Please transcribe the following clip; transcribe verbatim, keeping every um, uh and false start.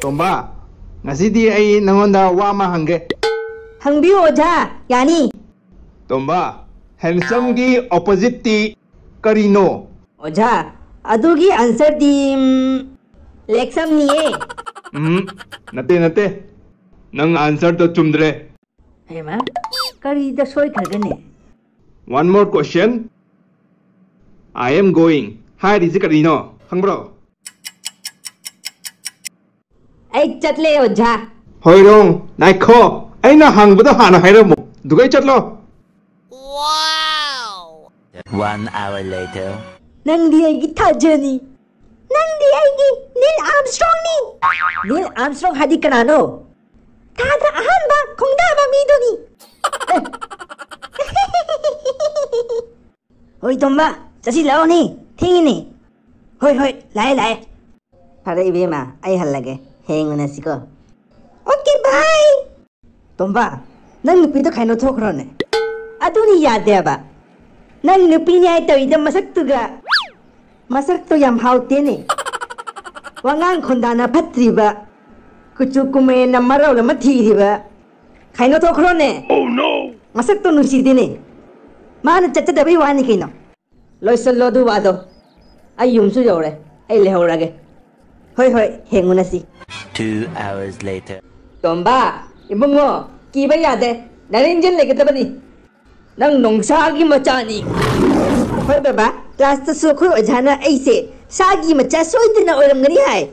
ꯇꯣꯝꯕ, ꯉꯁꯤꯗꯤ ꯑꯩ ꯅꯉꯣꯟꯗ ꯋꯥ ꯑꯃ ꯍꯪꯒꯦ꯫ ꯍꯪꯕꯤꯌꯨ ꯑꯣꯖꯥ, ꯌꯥꯅꯤ꯫ ꯇꯣꯝꯕ, ꯍꯦꯟꯁꯝꯒꯤ ꯑꯣꯄꯣꯖꯤꯠꯇꯤ ꯀꯔꯤꯅꯣ? ꯑꯣꯖꯥ, ꯑꯗꯨꯒꯤ ꯑꯟꯁꯔꯗꯤ ꯎꯝ, ꯂꯦꯛꯁꯝꯅꯤꯌꯦ꯫ ꯎꯝ, ꯅꯠꯇꯦ ꯅꯠꯇꯦ, ꯅꯪ ꯑꯟꯁꯔꯗꯣ ꯆꯨꯝꯗ꯭ꯔꯦ꯫ ꯍꯩꯃꯥ, ꯀꯔꯤꯗ ꯁꯣꯏꯈ꯭ꯔꯒꯅꯦ? One more question. I am going ꯍꯥꯏꯔꯤꯁꯦ ꯀꯔꯤꯅꯣ ꯈꯪꯕ꯭ꯔꯣ? ꯑꯩ ꯆꯠꯂꯦ ꯑꯣꯖꯥ꯫ ꯍꯣꯏꯔꯣꯡ, ꯉꯥꯏꯈꯣ, ꯑꯩꯅ ꯍꯪꯕꯗꯣ ꯍꯥꯟꯅ ꯍꯥꯏꯔꯝꯃꯣ, ꯑꯗꯨꯒ ꯑꯩ ꯆꯠꯂꯣ꯫ One hour later. ꯅꯪꯗꯤ ꯑꯩꯒꯤ ꯊꯥꯖꯅꯤ꯫ ꯅꯪꯗꯤ ꯑꯩꯒꯤ ꯅꯤꯜ ꯑꯥꯔꯝꯁꯇ꯭ꯔꯣꯡꯅꯤ꯫ ꯅꯤꯜ ꯑꯥꯔꯝꯁꯇ꯭ꯔꯣꯡ ꯍꯥꯏꯗꯤ ꯀꯅꯥꯅꯣ? ꯊꯥꯗ ꯑꯍꯥꯟꯕ ꯈꯣꯡꯗꯥꯕ ꯃꯤꯗꯨꯅꯤ꯫ ꯍꯣꯏ ꯇꯣꯝꯕ, ꯆꯠꯁꯤꯜꯂꯛꯑꯣꯅꯦ, ꯊꯦꯡꯉꯤꯅꯦ꯫ ꯍꯣꯏ ꯍꯣꯏ, ꯂꯥꯛꯑꯦ ꯂꯥꯛꯑꯦ꯫ ꯐꯔꯦ ꯏꯕꯦꯝꯃ, ꯑꯩ ꯍꯜꯂꯒꯦ, ꯍꯌꯦꯡ ꯎꯅꯁꯤꯀꯣ꯫ Okay bye. ꯇꯣꯝꯕ, ꯅꯪ ꯅꯨꯄꯤꯗꯣ ꯈꯥꯏꯅꯣ ꯊꯣꯛꯈ꯭ꯔꯣꯅꯦ꯫ ꯑꯗꯨꯅꯤ ꯌꯥꯗꯦꯕ꯫ ꯅꯪ ꯅꯨꯄꯤꯅꯤ ꯍꯥꯏ ꯇꯧꯔꯤꯗꯣ ꯃꯁꯛꯇꯨꯒ꯫ ꯃꯁꯛꯇꯣ ꯌꯥꯝ ꯍꯥꯎꯇꯦꯅꯦ꯫ ꯋꯥꯉꯥꯡ ꯈꯣꯟꯗꯥꯅ ꯐꯠꯇ꯭ꯔꯤꯕ, ꯀꯨꯆꯨ ꯀꯨꯃꯦꯟꯅ ꯃꯔꯧ ꯑꯃ ꯊꯤꯔꯤꯕ꯫ ꯈꯥꯏꯅꯣ ꯊꯣꯛꯈ꯭ꯔꯣꯅꯦ꯫ ꯃꯁꯛꯇꯣ ꯅꯨꯡꯁꯤꯗꯦꯅꯦ꯫ ꯃꯥꯅ ꯆꯠꯆꯗꯕꯩ ꯋꯥꯅꯤ ꯀꯩꯅꯣ꯫ ꯂꯣꯏꯁꯜꯂꯣ ꯑꯗꯨ ꯋꯥꯗꯣ꯫ ꯑꯩ ꯌꯨꯝꯁꯨ ꯌꯧꯔꯦ꯫ ꯑꯩ ꯂꯩꯍꯧꯔꯒꯦ꯫ ꯍꯣꯏ ꯍꯣꯏ, ꯍꯌꯦꯡ ꯎꯅꯁꯤ꯫ Two hours later. ꯇꯣꯝꯕ, ꯏꯕꯨꯡꯉꯣ, ꯀꯤꯕ ꯌꯥꯗꯦ꯫ ꯅꯔꯦꯟꯖꯟ ꯂꯩꯒꯗꯕꯅꯤ꯫ ꯅꯪ ꯅꯣꯡꯁꯥꯒꯤ ꯃꯆꯥꯅꯤ꯫ ꯍꯣꯏ ꯕꯕꯥ, ꯀ꯭ꯂꯥꯁꯇꯁꯨ ꯑꯩꯈꯣꯏ ꯑꯣꯖꯥꯅ ꯑꯩꯁꯦ ꯁꯥꯒꯤ ꯃꯆꯥ ꯁꯣꯏꯗꯅ ꯑꯣꯏꯔꯝꯒꯅꯤ ꯍꯥꯏ꯫